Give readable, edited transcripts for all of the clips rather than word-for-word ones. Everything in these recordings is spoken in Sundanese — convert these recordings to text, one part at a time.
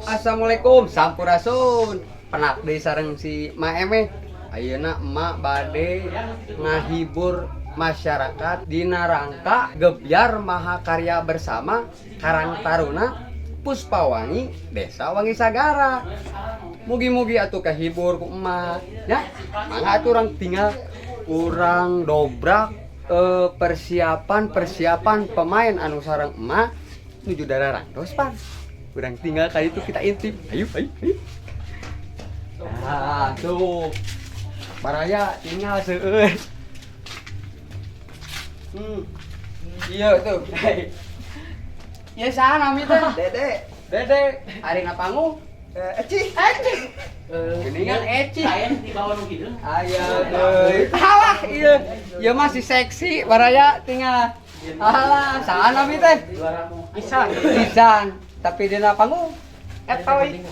Assalamualaikum, sampurasun. Penak deui sareng si Ma Eme. Ayeuna emak bade ngahibur masyarakat dina rangka gebyar mahakarya bersama Karang Taruna Puspawangi, Desa Wangi Sagara. Mugi-mugi atuh kahibur ku emak ya. Mangga atuh urang tinggal, urang dobrak persiapan-persiapan pemain anu sareng emak nuju dararantos pan. Urang tinggal kali itu, kita intip. Ayo, ayo, ayo. Nah, tuh. Baraya tinggal seueur. Iya tuh. Ya, saha nami teh? Dede. Dede. Ari na panggung? Eci. Eci. Geuningan Eci. Saya di bawah nu kieu. Aya deui. Alah, iya. Ieu mah si seksi baraya tinggal. Alah, saha nami teh? Isan. Isan. Tapi dina panggung Etoy.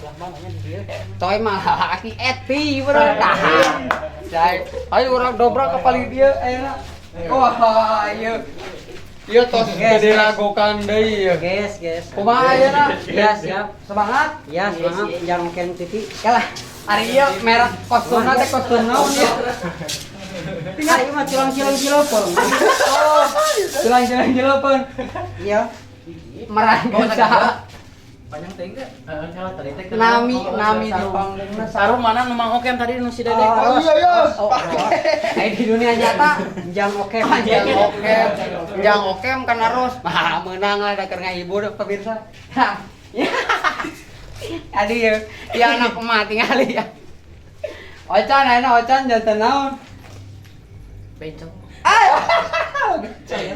Toy mah laki eti bro. Tahan. Jai, ayo urang dobrak ke palih dieu ayeuna. Wah, ieu. Ieu tos diragukan deui ieu. Guys, guys. Kumaha ayeuna? Ya, siap. Semangat? Ya, semangat. Jangan ken TV. Kalah. Ari ieu merek kostumna teh kostum naon ieu? Tinggal ieu mah cilang-cilang cilepeng. Oh, cilang-cilang cileupeuh. Iya. Merangkeun saha? Panjang teh enggak? Heeh, salah tadi teh. Nami nami di panggungna? Sarung mana nu Mang Okem tadi nu si Dede? Oh, iya iya. Oh, Eh, di dunia nyata Jang oke. Jang okem, jang okem kana ros. Mah meunang lah da keur ngahibur pemirsa. Hah. Adi ya, ya anak emak tingali ya. Ocan ayeuna, Ocan janten naon? Bencong.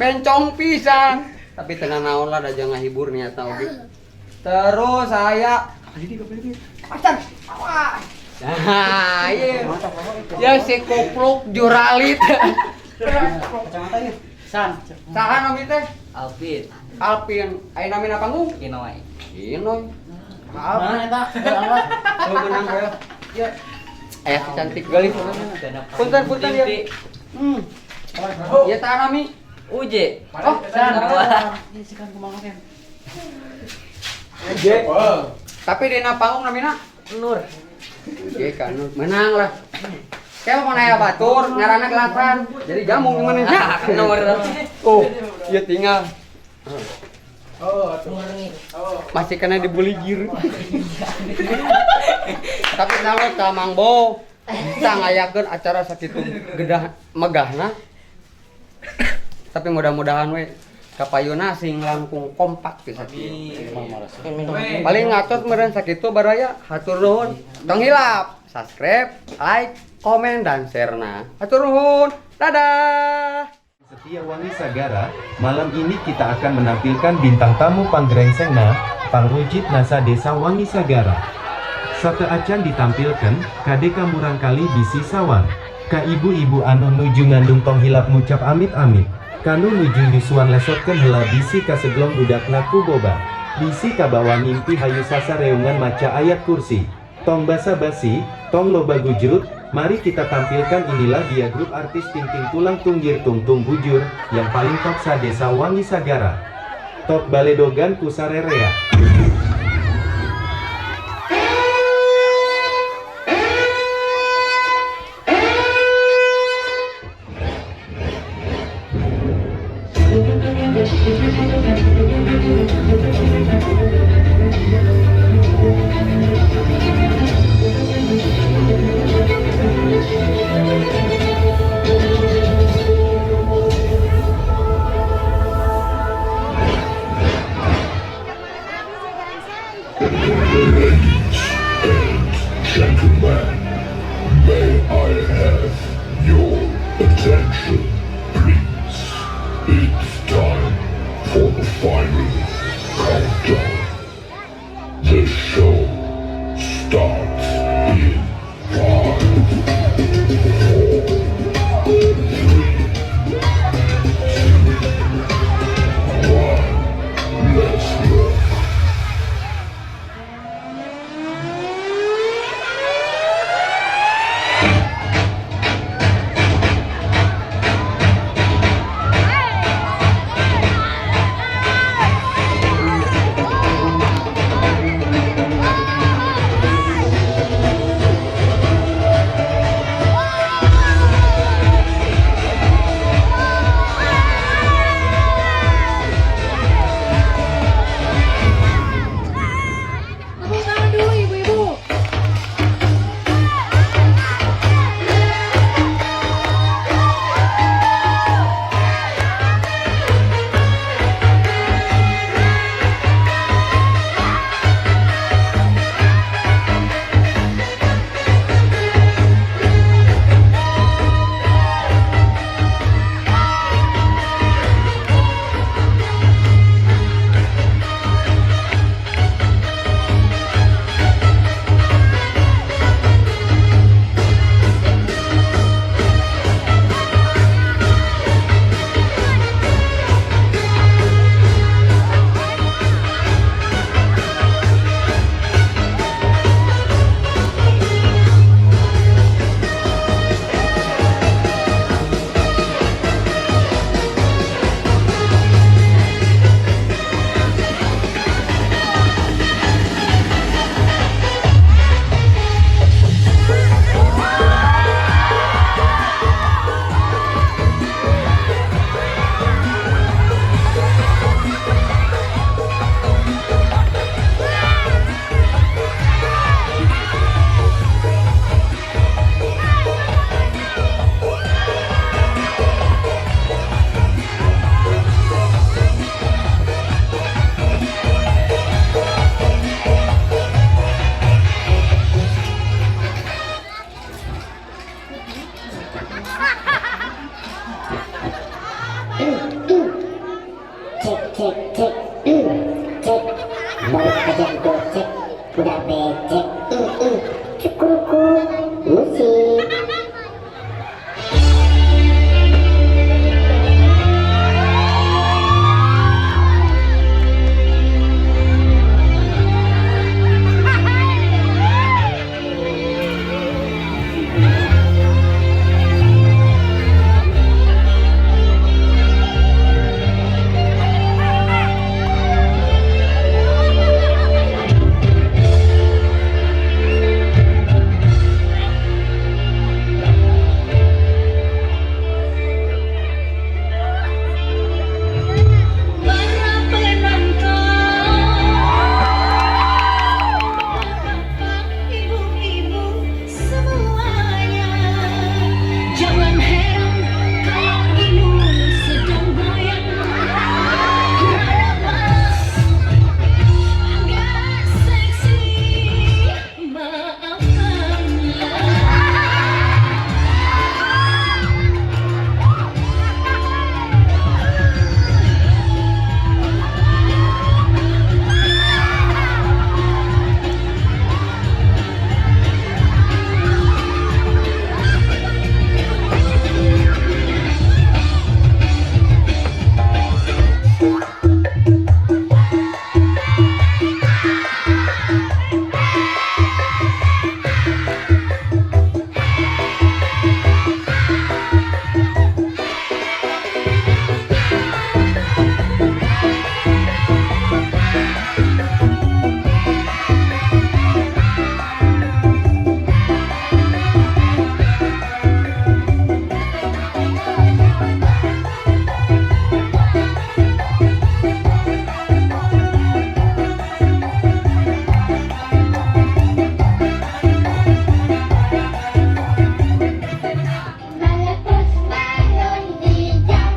Bencong pisan. Tapi tenang naon lah, da jangan ngahibur niatna oge. Terus saya Ocan, awas. Nah, iya. Ya si kupluk juralit. Kacamata ya. San. Saha nami teh? Alvin. Alvin. Aya namina panggung? Kinoy. Kinoy. Mana eta? Angkat. Lu menang kayak. Ya. Eh, si cantik geulis. Punten, punten ya. Ya saha nami? Uje. Oh, San. Ini si kan ku Mang Okem. Uje. Tapi dina panggung namina? Nur. Uje kan Nur. Menang lah. Kayak mau naya batur, ngaranna gelasan. Jadi jamu gimana? Nur. Oh, iya tinggal. Oh, tuh. Masih kena dibully gir. Tapi salut ka Mang Bo. Bisa ngayakeun acara sakitu gedah megahna. Tapi mudah-mudahan we kapayuna sing langkung kompak bisa kieu. Paling ngatos meureun sakitu baraya, hatur nuhun. Tong hilap subscribe, like, komen dan share-na. Hatur nuhun. Dadah. Setia Wangi Sagara, malam ini kita akan menampilkan bintang tamu panggerengsengna, Pangrujit Nasa Desa Wangi Sagara. Sate acan ditampilkan, kade murangkali bisi sawang. Ka ibu-ibu anu nuju ngandung tong hilap ngucap amit-amit. Kanu nuju nyusuan lesotkeun heula bisi kaseglong budakna ku boba. Bisi kabawa ngimpi hayu sasareungan maca ayat kursi. Tong basa-basi, tong loba gujrut, mari kita tampilkan, inilah dia grup artis Ting Ting Tulang Tunggir Tung Tung Bujur, yang paling top sa Desa Wangi Sagara. Top baledogan ku sarerea. Ladies and gentlemen, may I have your attention, please? It's time for the final countdown. The show starts in 5, 4, 3, 2, 1. Let's rock. Udah becek. Ih, ih, cukurku musik. Para penonton, bapak, ibu-ibu semuanya, jangan heran kalau Inul sedang goyang. Rada agak seksi, maafkanlah. Meletus balon di jam.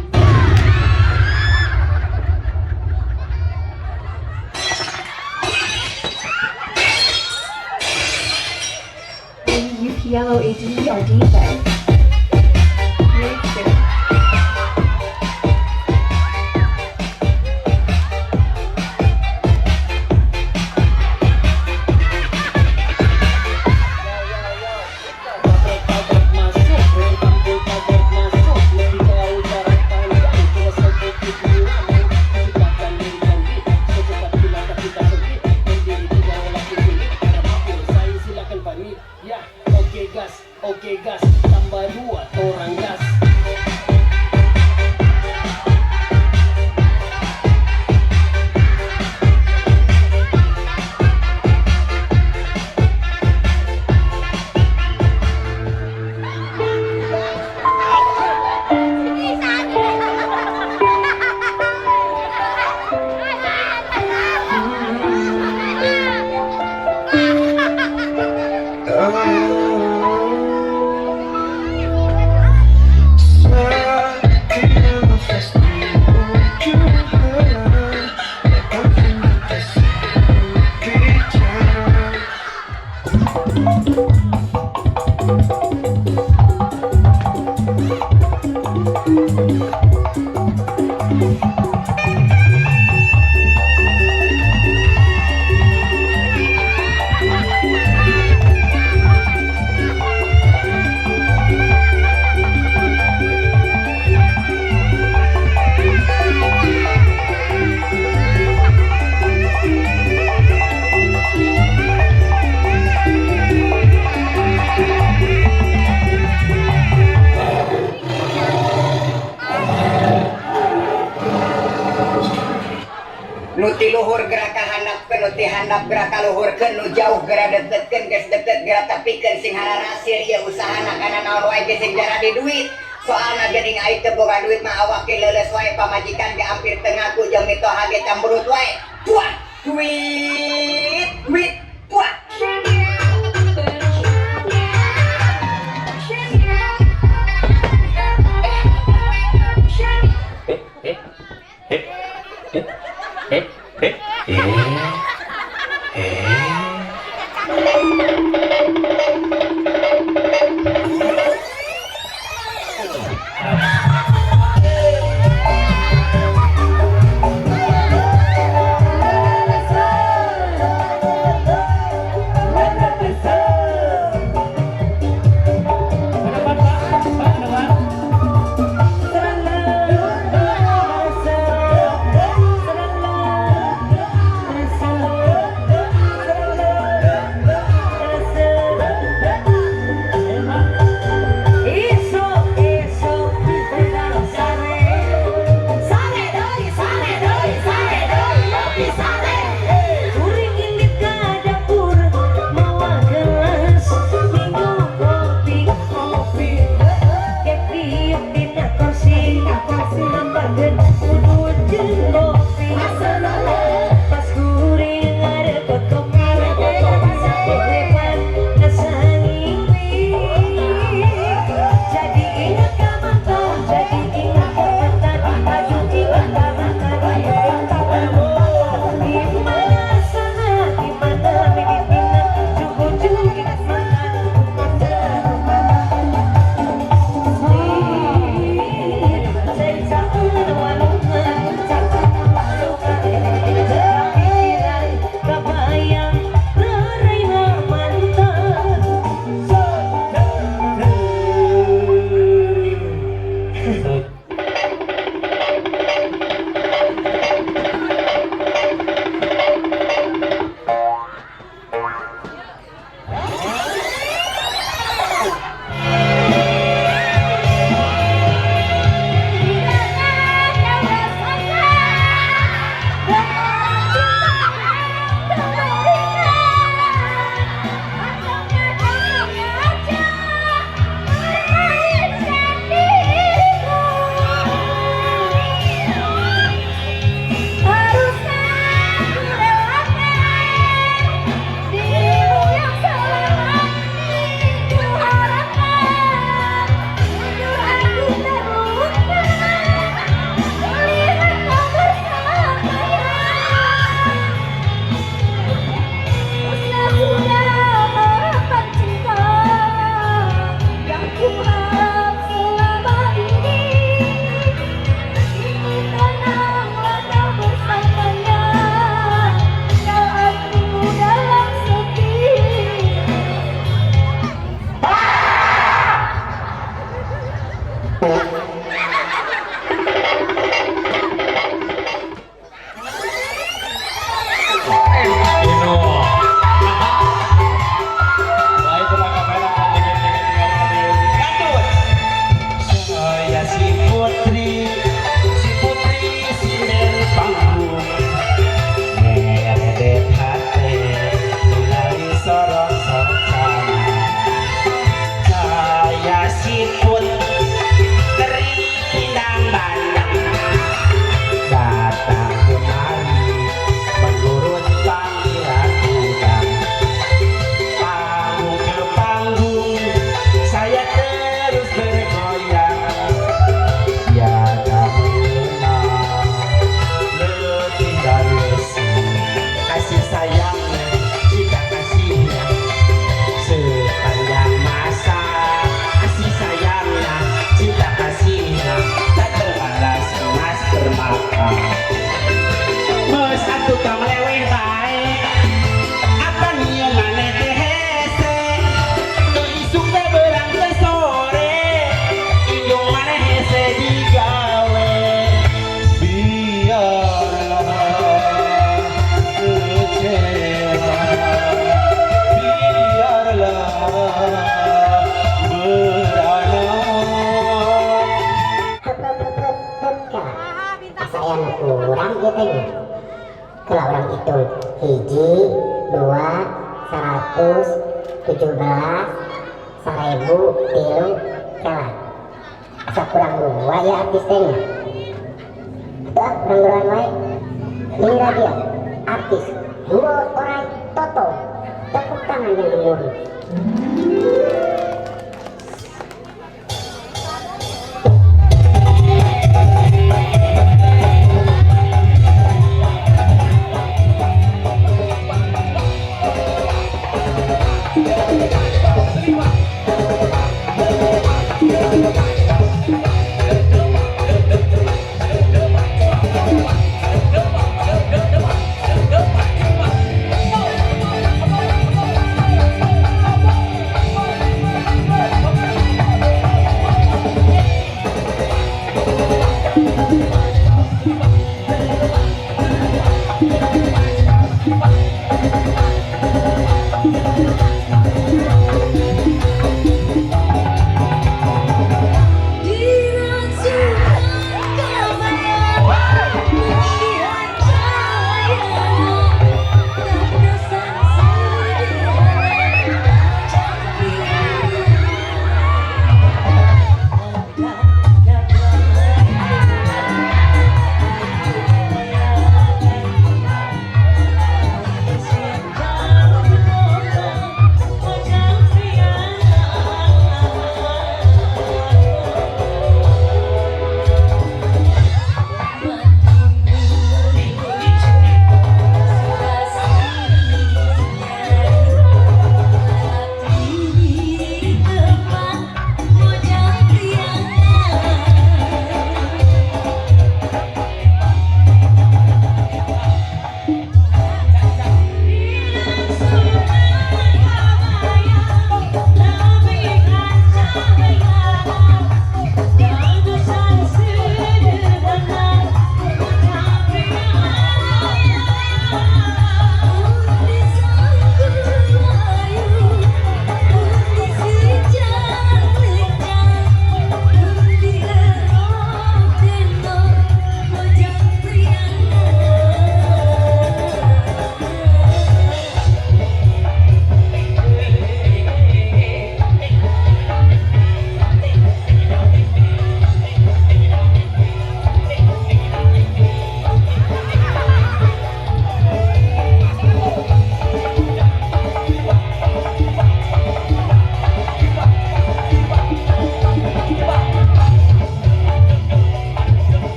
U P L O A D E R D Z. Ya, oke gas, tambah dua orang gas. Nu ti luhur geura ka handapkeun, nu ti handap geura ka luhurkeun, nu jauh geura deketkeun, geus deket geura tepikeun, sing hararasil ieu usahana kana naon wae ge sing jaradi duit. Soalna geuning aing teu boga duit mah awak ge leuleus wae, pamajikan ge hampir teu ngaku jeung mitoha ge camberut wae. Tuah, duit, duit, tuah. Thank Sabaraha ieu teh nya? Kalau urang hitung hiji, dua, 117, 1000, 3, kela. Asa kurang dua ya artis teh nya. Atuh ah, urang geroan wae. Inilah dia, artis dua orang Toto. Tepuk tangan yang gemuruh.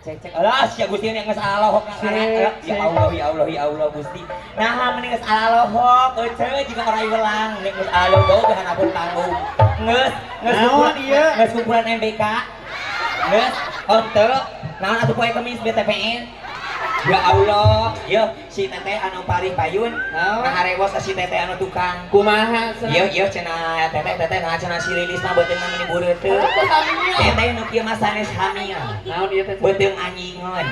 Cek alah sia Gusti ini geus alohok ngaran. Ya Allah ya Allah ya Allah Gusti. Nah mending geus alohok euceu jiga orai welang ning geus alohok geuhan apun tanggung. Geus geus kumpulan ieu geus kumpulan MBK. Geus henteu naon atuh poe Kemis BTPN. Ya Allah, yeuh si teteh anu paling payun, ngaharewos ka si teteh anu tukang. Kumaha cenah? Yeuh yeuh cenah teteh teteh naha cenah si Lilis mah beuteungna meuni beureuteuh. Teteh nu kieu mah sanes hamil. Naon ieu teh? Beuteung anjingeun.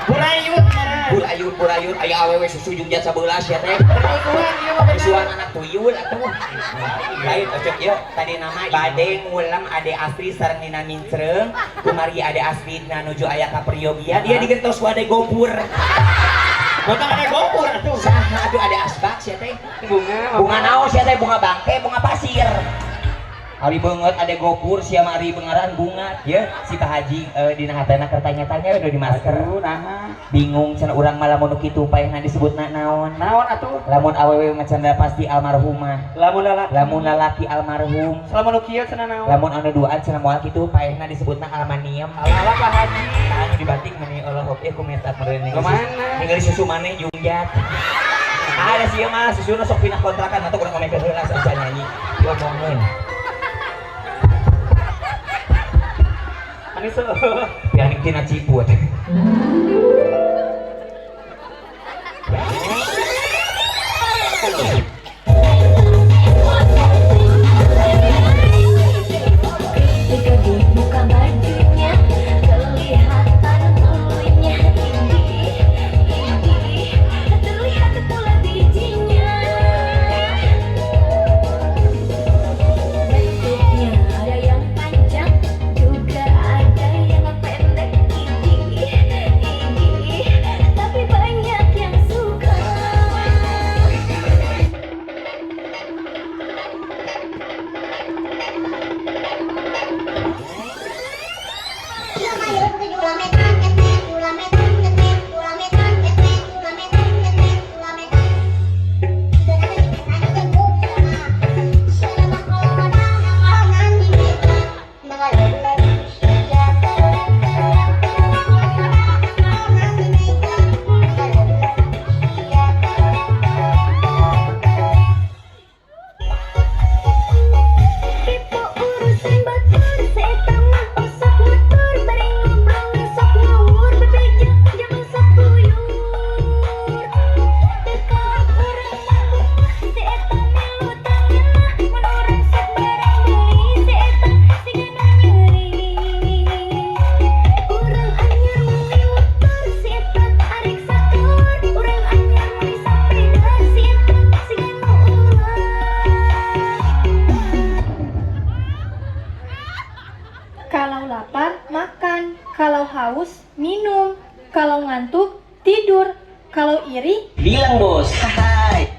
Burayut mah. Burayut burayut aya awewe susu jungjat 11 ya teh. Susuan ieu mah bener. Susuan anak tuyul atuh. Lain ocok ieu tadi nama bade ngulam ade Asri sareng Nina Mincreung, kumargi ade Asri na nuju aya ka peryogian, dia digentos ku ade Gopur. Bontang ade Gopur atuh. Saha atuh ade Asbak sia teh? Bunga. Bunga naon sia teh? Bunga bangke, bunga pasir. Ari beungeut ade gopur sia mah ari bengaran bunga ya si Pak Haji dina hatena keur tanya-tanya udah di masker. Aduh, naha. Bingung cenah urang mah lamun nu kitu paehna disebutna naon. Naon atuh? Lamun awewe mah cenah pasti almarhumah. Lamun lalaki. Lamun lalaki almarhum. Lamun nu kieu cenah naon? Lamun anu duaan cenah moal kitu paehna disebutna almaniem. Alah Pak Haji. Anu dibatik meni eueuh ku meta meureun Kemana? Ningali susu maneh jungjat. Ada sih mah susuna sok pindah kontrakan atau kurang ngomekeun heula saca nyanyi. Diomongkeun. Anis eueuh. Pianik tina ciput. Ketika dibuka bajunya, kelihatan bulunya tinggi, tinggi, terlihat pula bijinya. Bentuknya ada yang panjang, juga ada yang pendek, tinggi, tinggi, tapi banyak yang suka. Kepo urusan batur, setan mah osok mutur, bari ngobrol sok ngawur, bebeja jangan sok guyur. Teu urang mah si eta milu tangan, mun urang sok barang beuli, si eta siga nu nyeri. Urang anyar meuli motor, si eta arek sakur, urang anyar meuli sapeda, si eta siga nu ulah. Kalau lapar, makan. Kalau haus, minum. Kalau ngantuk, tidur. Kalau iri, Bilang bos. Hai.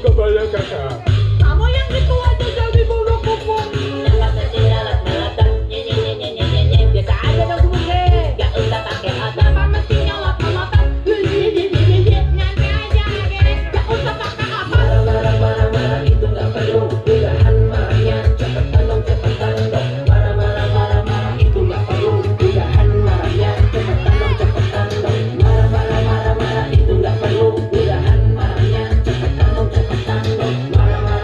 kebaya kakak. Kamu yang gitu aja jadi bulu kuku. Biasa aja dong gue. Gak usah pakai otot. Kenapa mesti nyolot-nyolotan? Nyantai aja, guys. Gak usah pakai otot. Marah-marah-marah itu nggak perlu. Udahan marahnya, cepetan dong, cepetan dong. Marah-marah-marah-marah itu nggak perlu. Udahan marahnya, cepetan dong, cepetan dong. Marah-marah-marah-marah itu nggak perlu. Udahan marahnya, cepetan dong, cepetan dong. Marah-marah.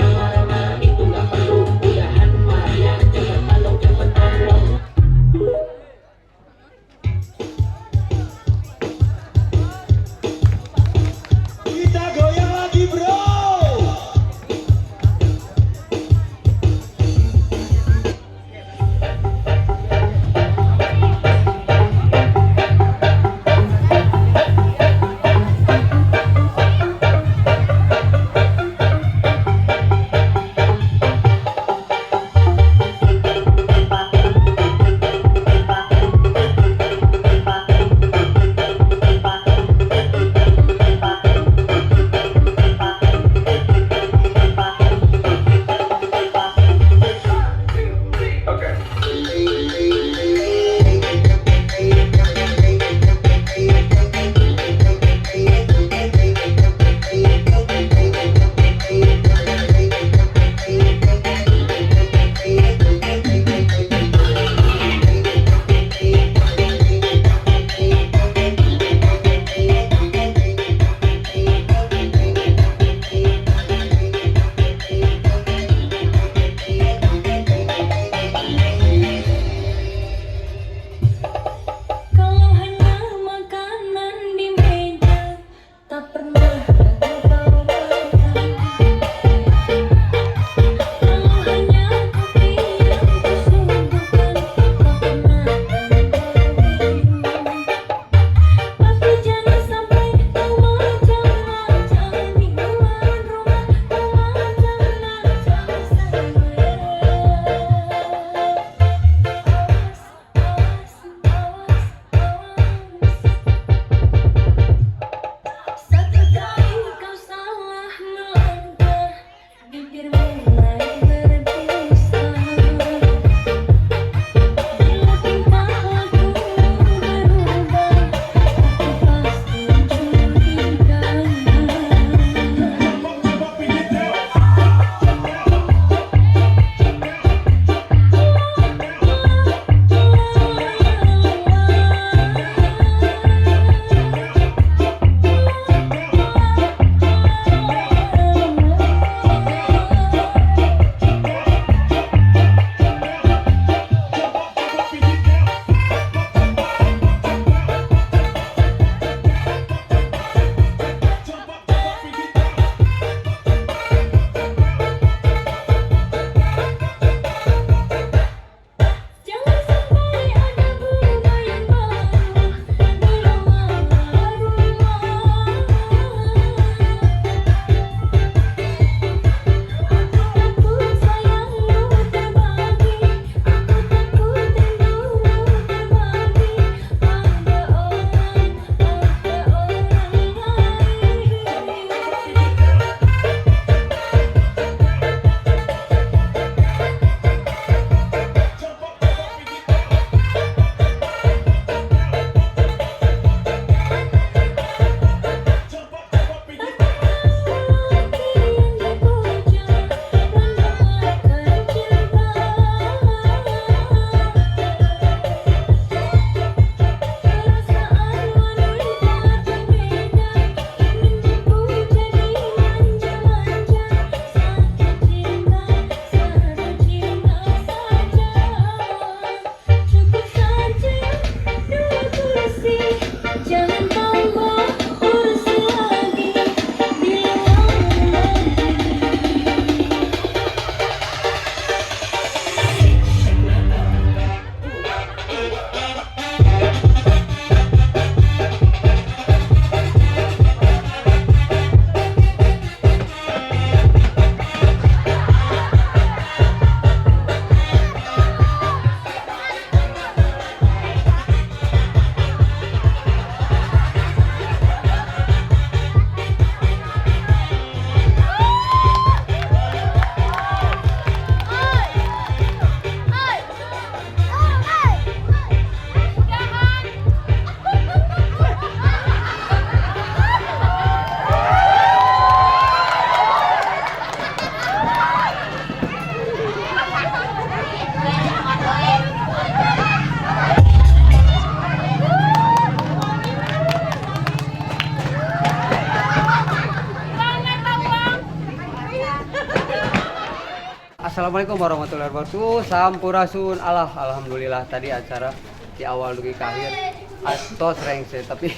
Assalamualaikum warahmatullahi wabarakatuh. Sampurasun. Alah, alhamdulillah tadi acara di awal dugi ka akhir atos rengse, tapi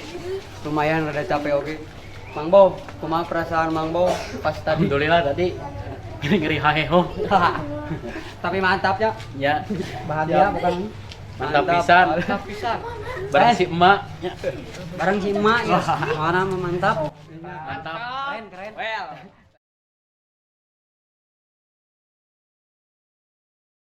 lumayan rada capek oke. Mang Bo, kumaha perasaan Mang Bo pas tadi? Alhamdulillah tadi ngeri ngeri haheho. Tapi mantapnya. Ya, Bahagia bukan? Mantap pisan. Mantap pisan. Bareng si emak. Ya. Bareng si emak ya. Mana mantap. Mantap. Keren, keren. Well.